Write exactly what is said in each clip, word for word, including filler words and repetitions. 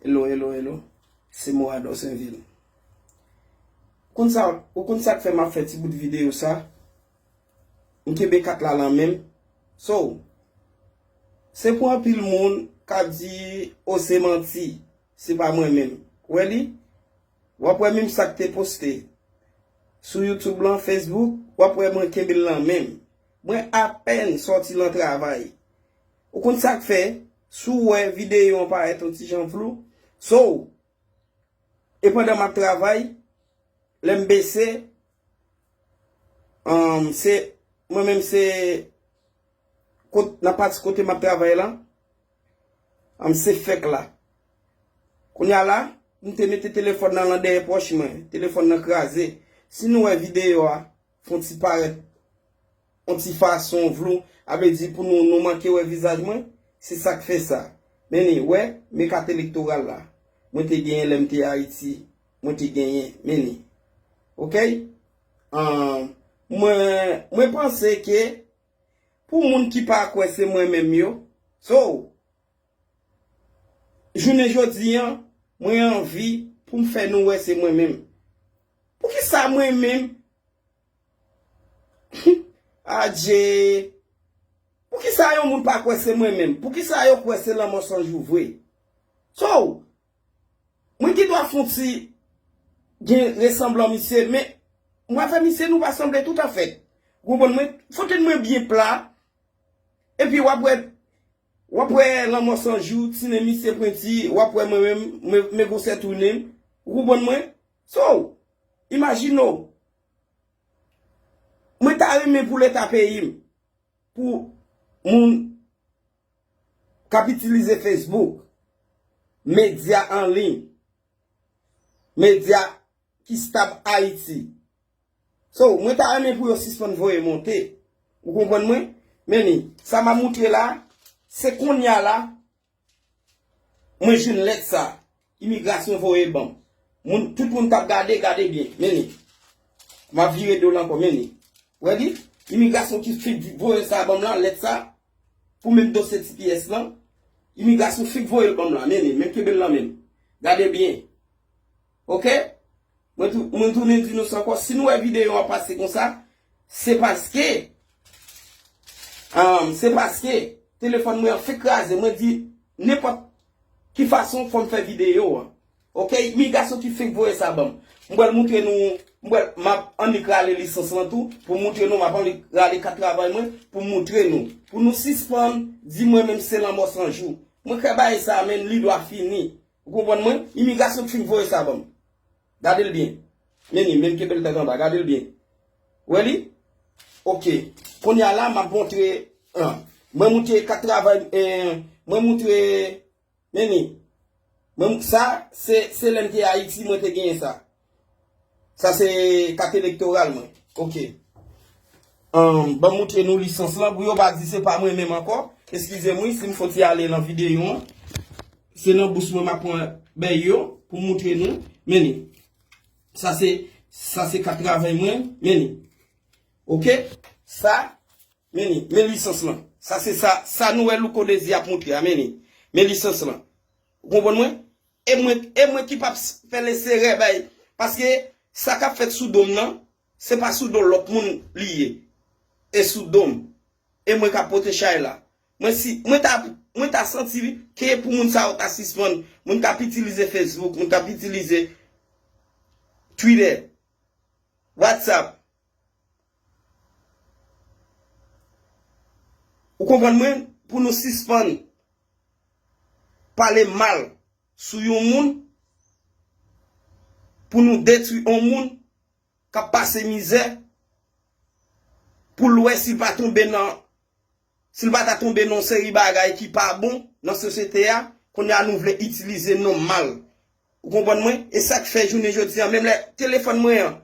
Hello, hello, hello. Se Morador Senvil. Ou konn sa, ou konn sa k fè m ap fè ti bout videyo sa? M kenbe kat la lan men m. So, se pou anpil moun k ap di, "O, se manti, se pa mwen menm." Ou wè li? W ap wè menm sa k te poste sou YouTube lan, Facebook, w ap wè mwen kenbe l lan men m. Mwen apèn sòti lan travay. Ou konn sa k fè? Si w wè videyo an parèt yon ti jan flou, so, e pandan m ap travay, lè m bese, um, se, mwen menm se, kot, nan pati kote m ap travay la, um, se fèk la. Kounye a la, m te mete telefòn nan lan dèyè pòch mwen, telefòn nan kraze. Si nou wè videyo a, fè yon ti parèt yon ti fason vlou, a vle di pou nou, nou manke wè vizaj mwen, se sa k fè sa. Men ni, wè, men kat elektoral la. Mwen te genyen lè m te Ayiti, mwen te genyen, men ni. Oke? Ahn, mwen, mwen panse ke pou moun ki pa kwè se mwen menm yo, so, jounen jodi an, mwen anvi pou m fè nou wè se mwen menm. Poukisa mwen menm? Adje. Poukisa yon moun pa kwè se mwen menm? Poukisa yo kwè se Lanmò San Jou vre? So, mwen gen dwa fè yon ti gen resanblan misye, men mwen avè misye nou pa sanble tout afèt. Ou konprann mwen? Foto mwen byen pla, epi w ap wè, w ap wè Lanmò San Jou, ti nen misye pwenti, w ap wè mwen menm, mwen, men gwosè tou nen m. Ou konprann mwen? So, imajine w, mwen ta renmen pou leta peyi m, pou moun k ap itilize Facebook, medya an liy, medya ki stab Ayiti. So, mwen ta renmen pou yo sispann voye monte. Ou konprann mwen? Men ni, sa m ap moutre la, se kounye a la, mwen jwenn lèt sa. Imigrasyon voye ban m. Moun, tout moun t ap gade, gade byen. Men ni. M ap vire do l ankò, men ni. Wè li? Imigrasyon ki fèk voye sa ban m lan, lèt sa, pou menm dosye T P S lan. Imigrasyon fèk voye l ban m lan, men ni. Men kenbe l lan men m. Gade byen. Oke? Mwen tou, mwen tounen di nou sa ankò, si nou wè videyo an pase konsa, se paske, um, se paske telefòn mwen an fèk kraze. Mwen di, nenpòt ki fason, fò m fè videyo an. Oke? Imigrasyon ki fèk voye sa ban m. M pral moutre nou, m pral, m ap annik rale lisans lan tou, pou moutre nou, m ap annik rale kat travay mwen, pou moutre nou. Pou nou sispann di mwen menm se Lanmò San Jou. Mwen kwè bagay sa a, men li dwa fini. Ou konprann mwen? Imigrasyon ki fèk voye sa ban m. Gade l byen. Men ni, men kenbe l tèt anba. Gade l byen. Wè li? Oke. Kounye a la, m ap montre, ah, mwen moutre kat travay, eh, mwen moutre, men ni. Mwen, sa, se, se lè m te Ayiti, mwen te genyen sa. Sa se kat elektoral mwen. Oke. Ahn, ban m moutre nou lisans lan pou yo pa di se pa mwen menm ankò. Eskize m wi si m fon ti ale nan videyo an. Se nan bous mwen m ap pran bèy yo pou m moutre nou. Men ni. Sa se, sa se kat travay mwen. Men ni. Oke? Sa, men ni. Men lisans lan. Sa se sa, sa nou wè Louko Dezi ap moutre a. Men ni. Men lisans lan. Ou konprann mwen? E mwen, e mwen ki p ap s-, fè leserè bay. Paske sa k ap fèt sou do m nan, se pa sou do lòt moun li ye. E sou do m. E mwen k ap pote chay la. Mwen si, mwen ta, mwen ta santi ke pou moun sa yo ta sispann, moun k ap itilize Facebook, moun k ap itilize Twitter, WhatsApp. Ou konprann mwen? Pou nou sispann pale mal sou yon moun, pou nou detwi yon moun k ap pase mizè, pou l wè si l pa tonbe nan, si l pa ta tonbe nan yon seri bagay ki pa bon nan sosyete a, kounye a nou vle itilize non m mal. Ou konprann mwen? E sa k fè jounen jodi a, menm lè telefòn mwen an,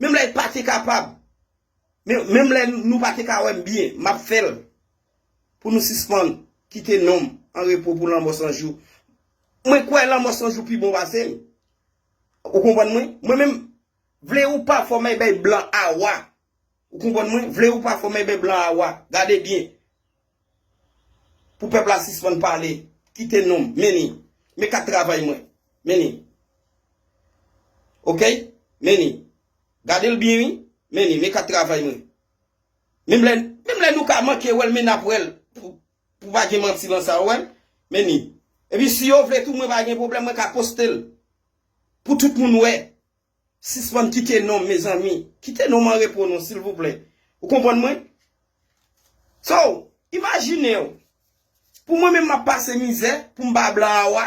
menm lè l pa te kapab, men, menm lè nou pa te ka wè m byen, m ap fè l pou nou sispann kite non m an repo pou Lanmò San Jou. Mwen kwè Lanmò San Jou pi bon pase m. Ou konprann mwen? Mwen menm, vle ou pa, fò m bay blan awa. Ou konprann mwen? Vle ou pa, fò m bay blan awa. Gade byen. Pou pèp la sispann pale. Kite non m. Men ni. Men kat travay mwen. Men li. Oke? Men li. Gade l byen, wi. Men li. Men kat travay mwen. Menm lè, menm lè nou ka manke wè l, men n ap wè l. Pou, pou pa gen manti lan sa, ou wè l? Men li. Epi si yo vle tou, mwen pa gen pwoblèm, mwen ka poste l. Pou tout moun wè. Sispann kite non m, mezanmi. Kite non m an repo non, silvouplè. Ou konprann mwen? So, imajine w. Pou mwen menm m ap pase mizè, pou m ba blan a wa.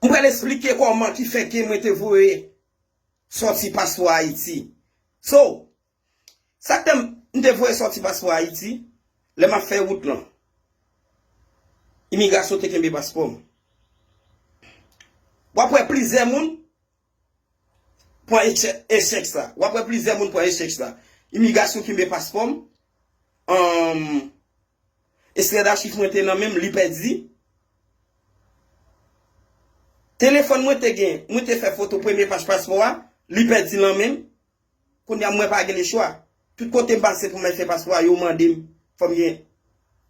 M pral esplike kòman ki fè ke mwen te voye sòti paspò Ayiti. So, sa k fè m te voye sòti paspò Ayiti, lè m ap fè wout lan, imigrasyon te kenbe paspò m. W ap wè plizyè moun pran echèk, echèk sa. W ap wè plizyè moun pran echèk sa. Imigrasyon kenbe paspò m. Anm, ekstrè dachif mwen te nan men m, li pèdi. Telefòn mwen te gen, mwen te fè foto premye paj paspò a, li pèdi nan men m. Kounye a mwen pa gen lechwa. Tout kote m pase pou m al fè paspò a, yo mande m, fò m gen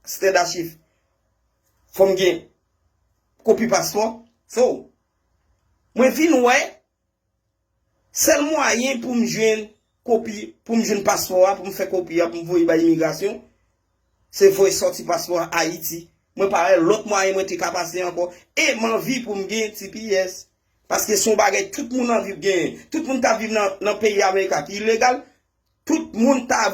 ekstrè dachif. Fò m gen kopi paspò. So, mwen vin wè, sèl mwayen pou m jwenn kopi, pou m jwenn paspò a, pou m fè kopi a, pou m voye bay imigrasyon, se voye sòti paspò a Ayiti. Mwen pa wè lòt mwayen mwen te ka pase ankò. E m anvi pou m gen T P S. Paske se yon bagay tout moun anvi genyen. Tout moun k ap viv nan, nan peyi Amerika ki ilegal, tout moun ta